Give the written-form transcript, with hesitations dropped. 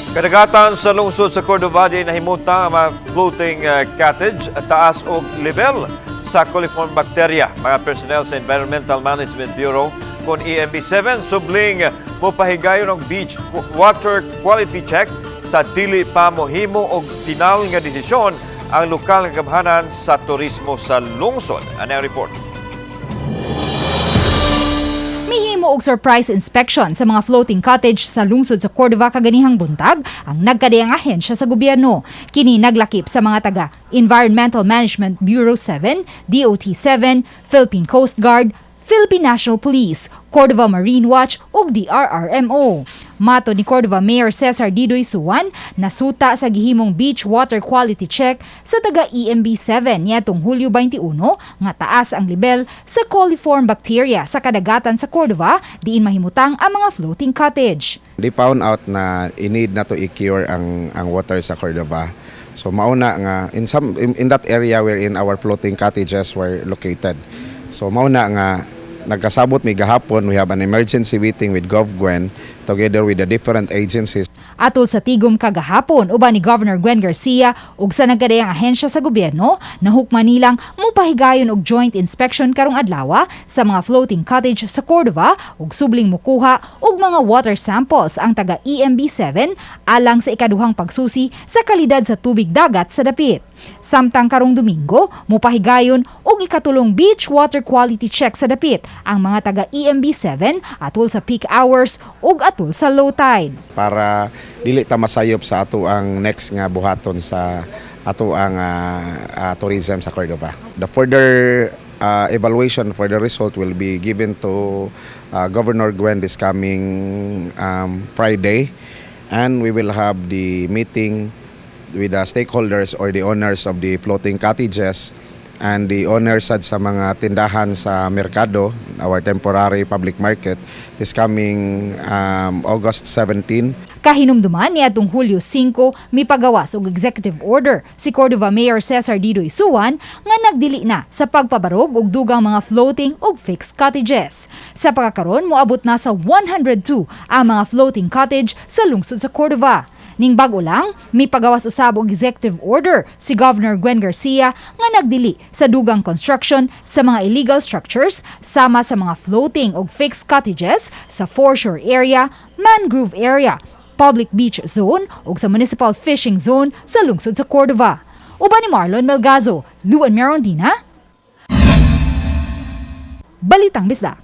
Kadagatan sa lungsod sa Cordova di nahimutang ang mga floating cottage at taas og level sa coliform bacteria. Mga personnel sa Environmental Management Bureau kon EMB 7 subling mopahigayon og beach water quality check sa dili pa mohimo og final nga desisyon ang lokal nga gamhanan sa turismo sa lungsod. Ano ang report? Mihimo og surprise inspection sa mga floating cottage sa lungsod sa Cordova kaganihang buntag ang nagkadiyang ahensya sa gobyerno. Kini naglakip sa mga taga Environmental Management Bureau 7, DOT 7, Philippine Coast Guard, Philippine National Police, Cordova Marine Watch ug DRRMO. Matod ni Cordova Mayor Cesar Didoy Suan, nasuta sa gihimong beach water quality check sa taga EMB 7 niadtong Hulyo 21 nga taas ang level sa coliform bacteria sa kadagatan sa Cordova diin mahimutang ang mga floating cottage. They found out na i-need na to i-cure ang water sa Cordova. So mauna nga in that area wherein our floating cottages were located. So mauna nga nagkasabot mi gahapon, we have an emergency meeting with Gov Gwen together with the different agencies. Atol sa tigom kagahapon uban ni Governor Gwen Garcia ug sa nagkadayang ahensya sa gobyerno, nahukman nilang mupahigayon og joint inspection karong adlaw sa mga floating cottage sa Cordova ug subling mukuha og mga water samples ang taga EMB 7 alang sa ikaduhang pagsusi sa kalidad sa tubig dagat sa dapit. Samtang karong Domingo, mupahigayon og ikatulong beach water quality check sa dapit ang mga taga EMB 7 atol sa peak hours ug atol sa low tide. Para dili ta masayop sa ato ang next nga buhaton sa ato ang tourism sa Cordova. The further evaluation for the result will be given to Governor Gwen this coming Friday, and we will have the meeting with the stakeholders or the owners of the floating cottages and the owners sad sa mga tindahan sa merkado, our temporary public market, this coming August 17. Kahinumduman niadtong Hulyo 5, mipagawas og executive order si Cordova Mayor Cesar Didoy Suan nga nagdili na sa pagpabarog og dugang mga floating ug fixed cottages. Sa pagkakaron, moabot na sa 102 ang mga floating cottage sa lungsod sa Cordova. Ning bag-o lang, mipagawas usab og executive order si Governor Gwen Garcia nga nagdili sa dugang construction sa mga illegal structures sama sa mga floating ug fixed cottages sa foreshore area, mangrove area, public beach zone ug sa municipal fishing zone sa lungsod sa Cordova. Uban ni Marlon Melgazo, Luan Merondina, Balitang Bisdak.